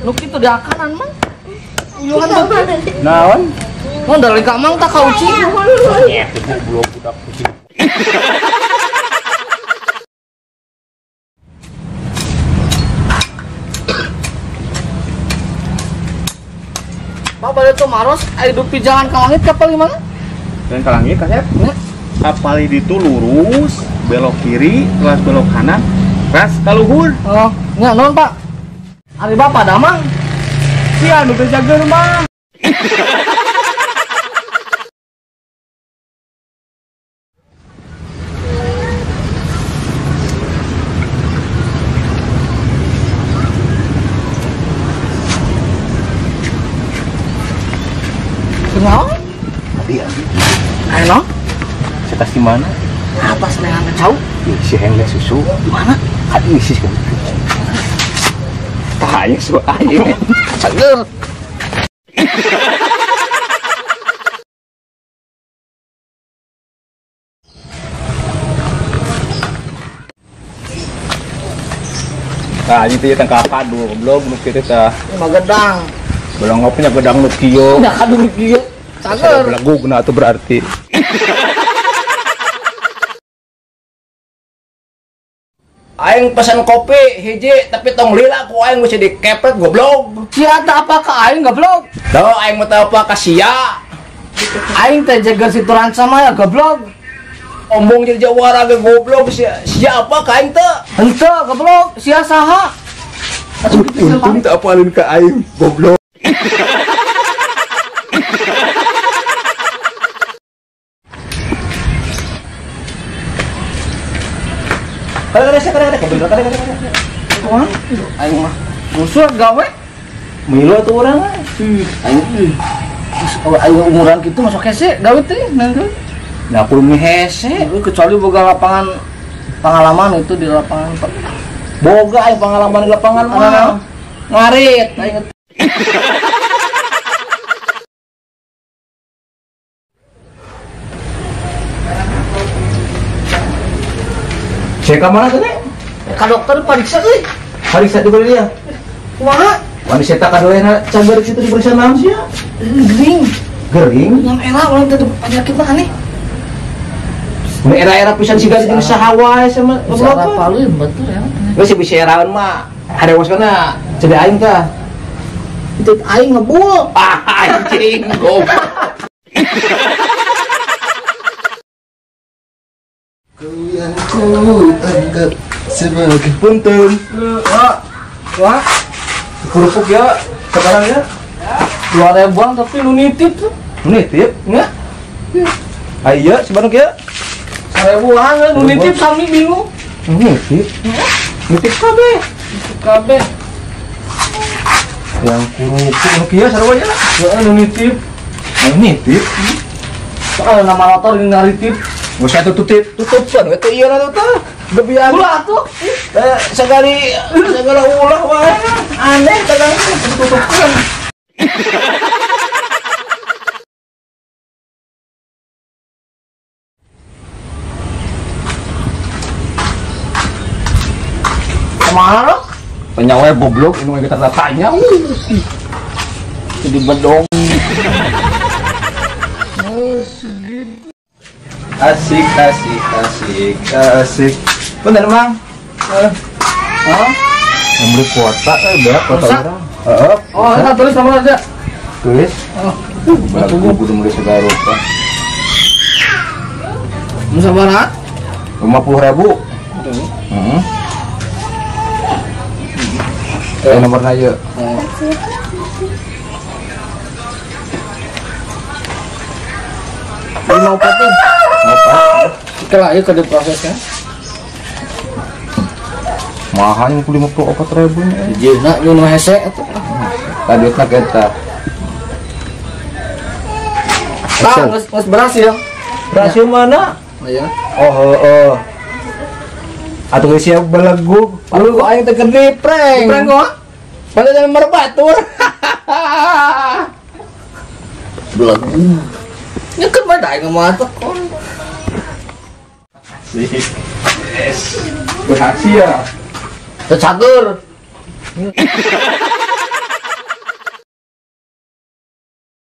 Nu kitu diakanan mah. Uyuhan beuteung. Naon? Mun dari ka Mang tah ka ucing. Nyet goblok budak kucing. Pak balik ke Maros, ayo dupi jalan ke langit kapal gimana? Jalan ke langit, Kasep? Kapal itu lurus, belok kiri, terus belok kanan, ras ka luhur. Oh, nya naon, Pak? Ari Bapak damang. Sia nu teu jaga mah. Kenapa? Tadi abi. Ayo no? Cetas di mana? Apa selengan kacau? Si Heng lihat susu. Di mana? Hati sih kan. Tanya su aing. Cager. Nah, ini teh tangkap kadu, belum nu kitu tah. Mah gedang. Belum ngopinya gedang nu kieu. Udah kadu nu kieu. Cager. Belegugna atuh berarti. Aing pesan kopi hiji tapi tong lila ku aing mesti dikepret goblok. Sia teh apa ka aing goblok? Tuh aing mah teu apa ka sia. Aing teh jaga situ sama ya goblok. Ombong jadi jawara ge goblok sia, sia apa ka aing teh? Henteu goblok, sia saha? Untung teu apalin ka aing goblok. Kada. Kumaha? Aing mah gusur gawe. Milo tuh urang mah. Aing aing umuran kitu masuk hese gawe teh nang. Nah, kudu mi hese kecuali boga lapangan pengalaman itu di lapangan. Boga aing pengalaman di lapangan mah. Ngarit aing. Cek ka mana tadi? Ka dokter pariksa euy. Pariksa di dia. Kumaha? Wani seta kadolehna cagar situ diperiksa naon sia? Gering. Gering? Yang era urang teh penyakit mah aneh. Nu era-era pisan siga jeung saha wae sama goblok. Paling betul ya. Geus bisa eraeun mah harewoskeuna cede aing tah. Itu aing ngebul. Ah anjing goblok. Kau yang ku anggap sebagai punten. Wah, kerupuk ya sekarang ya 2.000-an tapi nu nitip tuh. Nu nitip? Enggak. Ayo sebarang ya 1.000-an nu nitip sami bingung. Nu nitip? Nitip kabeh. Nitip kabeh. Yang kerupuk nu kieu sarua ya? Heeh nu nitip. Nu nitip? Soalnya nama motor ini naritip. Nggak usah tutup-tutupan, itu iya lah tuh. Berbiar. Ulah tuh. Sekali segala ulah wah aneh kadang tutupkan. Kemana lo? Penyawa goblok ini kita tanya. Jadi bedong. Asik, asik, asik, asik. Bener, Mang? Hah? Yang beli kuota, udah kuota orang. Oh, kita tulis sama aja. Tulis? Oh. Aku kudu mulai segala rupa. Mau sabaraha? 50.000. Heeh. Nomornya aja. Lima empat. Kalau ayo ke diprosesnya. Mahal yang 54.000 nya. Jina nyun hese atuh. Tadi duitna kita. Tah geus berhasil. Berhasil mana? Iya. Oh heeh. Atuh geus siap belegug. Lalu aing teh keur di-prank. Di-prank kok? Padahal jangan merbatur. Belegug. Nya kan mah aing mah atuh. Yes. Berhasil. Tercatur.